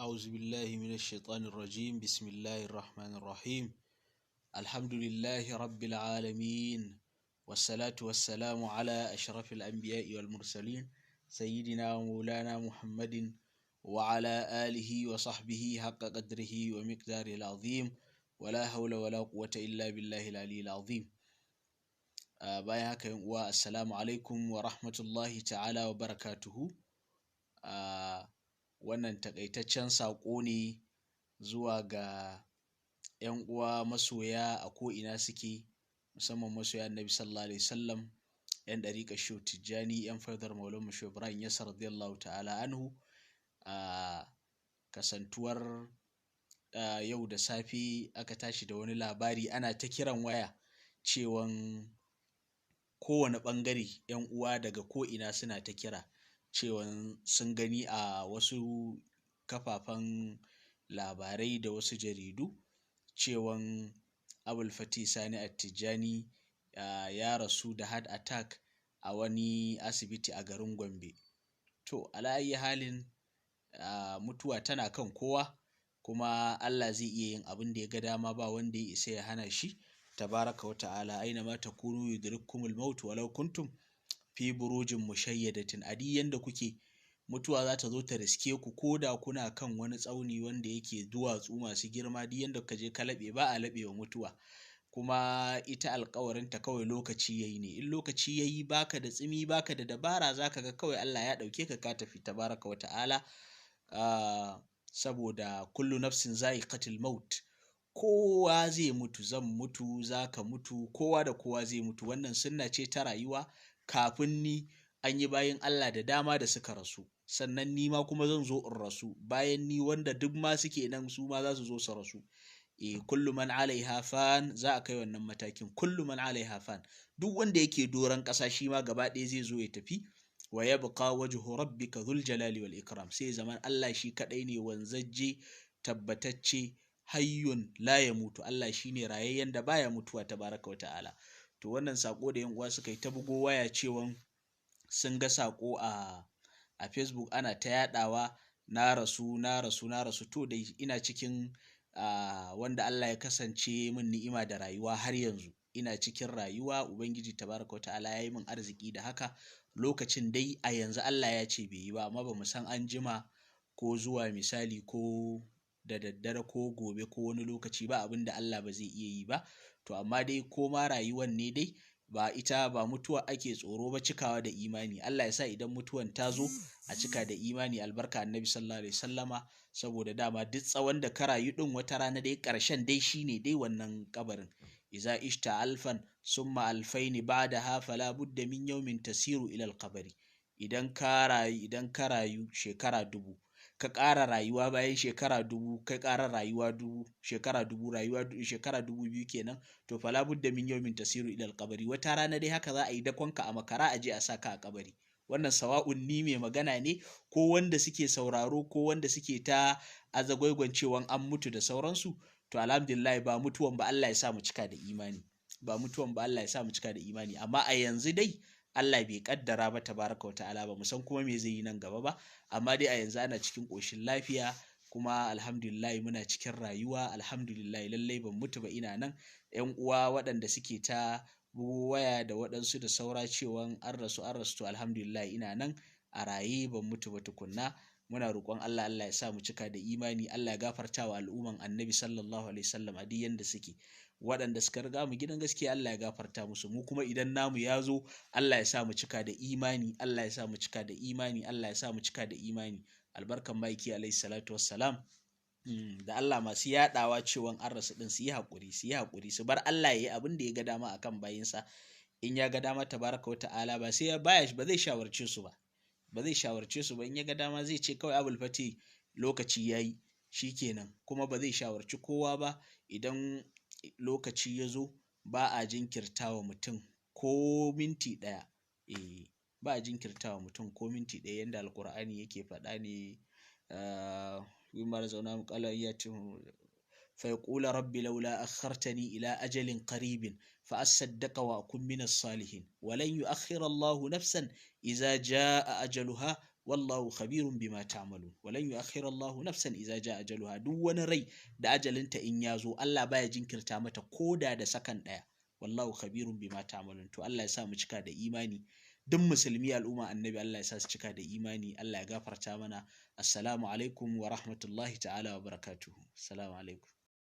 أعوذ بالله من الشيطان الرجيم. بسم الله الرحمن الرحيم. الحمد لله رب العالمين، والصلاة والسلام على أشرف الأنبياء والمرسلين، سيدنا ومولانا محمد وعلى آله وصحبه حق قدره ومقداره العظيم، ولا حول ولا قوة إلا بالله العلي العظيم. Bayan haka yan uwa, assalamu alaikum wa rahmatullahi ta'ala wa barakatuhu. Wannan takaitaccen saƙo ne zuwa ga 'yan uwa masoya a ko'ina suke, musamman masoya Annabi sallallahu alaihi wasallam, 'yan ɗariƙar Shehu Tijjani, 'yan faidar Maulanmu Shehu Ibrahim Yasar radiyallahu ta'ala anhu. Kasantuwar yau da safe aka tashi da wani labari, ana ta kiran waya cewan kowane ɓangare 'yan uwa daga ko'ina suna ta kira cewan sun gani a wasu kafafen labarai da wasu jaridu cewan Abul Fatih Sani Attijani ya rasu da heart attack a wani asibiti a garin Gombe. To, ala ayyi halin, mutuwa tana kan kowa, kuma Allah zai iya yin abin da ya ga dama, ba wanda ya isa ya hana shi tabaraka wa ta'ala. Aina ma takunu yudrikkumul maut walau kuntum fi burujin mushayyadatin. A duk yanda kuke, mutuwa za ta zo ta riske ku ko da kuna kan wani tsauni wanda yake duwatsu masu girma. Duk yanda ka je ka laɓe, ba a laɓe wa mutuwa. Kuma ita alkawarinta kawai lokaci yayi ne. In lokaci yayi, baka da tsimi, baka da dabara, zaka ga kawai Allah ya ɗauke ka, ka tafi tabaraka wa ta'ala. Saboda kullu nafsin za'iqatul maut, kowa zai mutu, zan mutu, zaka mutu, kowa da kowa zai mutu. Wannan sunna ce ta rayuwa. Kafin ni an yi bayin Allah da dama da suka rasu, sannan ni ma kuma zan zo in rasu. Bayan ni, wanda duk ma suke nan su ma za su zo su rasu. E, kullu man alaiha fan, za a kai wannan matakin. Kullu man alaiha fan, duk wanda yake doron ƙasa shi ma gaba ɗaya zai zo ya tafi. Wa yabqa wajhu rabbika dhul jalali wal ikram, sai zaman Allah shi kadai ne wanzajje, tabbatacce, hayyun la ya mutu. Allah shine rayayyen da baya mutuwa tabaraka wa ta'ala. To, wannan sako da yan uwa suka yi ta bugo waya cewan sun ga sako a Facebook ana ta yadawa, na rasu, na rasu, na rasu. To dai, ina cikin wanda Allah ya kasance min ni'ima da rayuwa. Har yanzu ina cikin rayuwa. Ubangiji tabaraka wa ta'ala ya yi min arziki da haka. Lokacin dai a yanzu Allah ya ce bai yi ba, amma ba mu san an jima ko zuwa misali ko da daddare ko gobe ko wani lokaci ba, abin da Allah ba zai iya yi ba. To, amma dai ko ma rayuwan ne dai, ba ita ba mutuwa ake tsoro ba, cikawa da imani. Allah ya sa idan mutuwan ta zo a cika da imani, albarka Annabi sallallahu alaihi wasallama. Saboda dama duk tsawon da ka rayu din, wata rana dai karshen dai shine dai wannan kabarin. Iza ishta alfan summa alfaini ba'daha, fala budda min yawmin tasiru ila alqabri. Idan ka rayu shekara 1000, ka ƙara rayuwa bayan shekara 1000, ka ƙara rayuwa 1000, shekara 1000, rayuwa shekara 2000 kenan. To, fala budda min yawmin tasiru ila alqabri, wata rana dai haka za a yi dakonka a makara, a je a saka a kabari. Wannan sawa'un ni mai magana ne ko wanda suke sauraro ko wanda suke ta azagwaigwan cewan an mutu da sauransu. To, alhamdulillah, ba mutuwan ba, Allah ya sa mu cika da imani. Ba mutuwan ba, Allah ya sa mu cika da imani. Amma a yanzu dai Allah bai kaddara ba tabaraka wa ta'ala, ba mu san kuma me zai yi nan gaba ba. Amma dai a yanzu ana cikin ƙoshin lafiya, kuma alhamdulillah muna cikin rayuwa, alhamdulillah. Lallai ban mutu ba, ina nan. Yan uwa waɗanda suke ta bugo waya da waɗansu da saura cewan an rasu, an rasu, to alhamdulillah ina nan a raye, ban mutu ba tukunna. Muna roƙon Allah, Allah ya sa mu cika da imani. Allah ya gafarta wa al'umman Annabi sallallahu alaihi wasallam a duk yanda suke. Waɗanda suka riga mu gidan gaskiya, Allah ya gafarta musu. Mu kuma idan namu ya zo, Allah ya sa mu cika da imani, Allah ya sa mu cika da imani, Allah ya sa mu cika da imani, albarkan Maiki alaihi salatu wassalam. Da Allah masu yaɗawa cewan an rasu ɗin su yi haƙuri, su yi haƙuri, su bar Allah ya yi abin da ya ga dama akan bayinsa. In ya ga dama tabaraka wa ta'ala, ba sai ya baya ba, zai shawarce su ba, ba zai shawarce su ba. In ya ga dama zai ce kawai Abul Fati lokaci ya yi, shikenan, kuma ba zai shawarci kowa ba. Idan lokaci ya zo, ba a jinkirta wa mutum ko minti ɗaya. Eh, ba a jinkirta wa mutum ko minti ɗaya. Yanda Alkur'ani yake faɗa ne, mimma razaqnahum qala فيقول رب لولا أخرتني إلى أجل قريب فأصدق وأكن من الصالحين ولن يؤخر الله نفسا إذا جاء أجلها. Wallahu khabirun bima ta'malun. Walan yu'akhkhira Allahu nafsan idza jaa ajaluha. Duk wani rai da ajalinta in ya zo, Allah baya jinkirta mata koda da sakan ɗaya. Wallahu khabirun bima ta'malun. To Allah ya sa mu cika da imani. Duk musulmi al'umma annabi, Allah ya sa su cika da imani, Allah ya gafarta mana. Assalamu alaikum wa rahmatullahi ta'ala wa barakatuhu. Assalamu alaikum.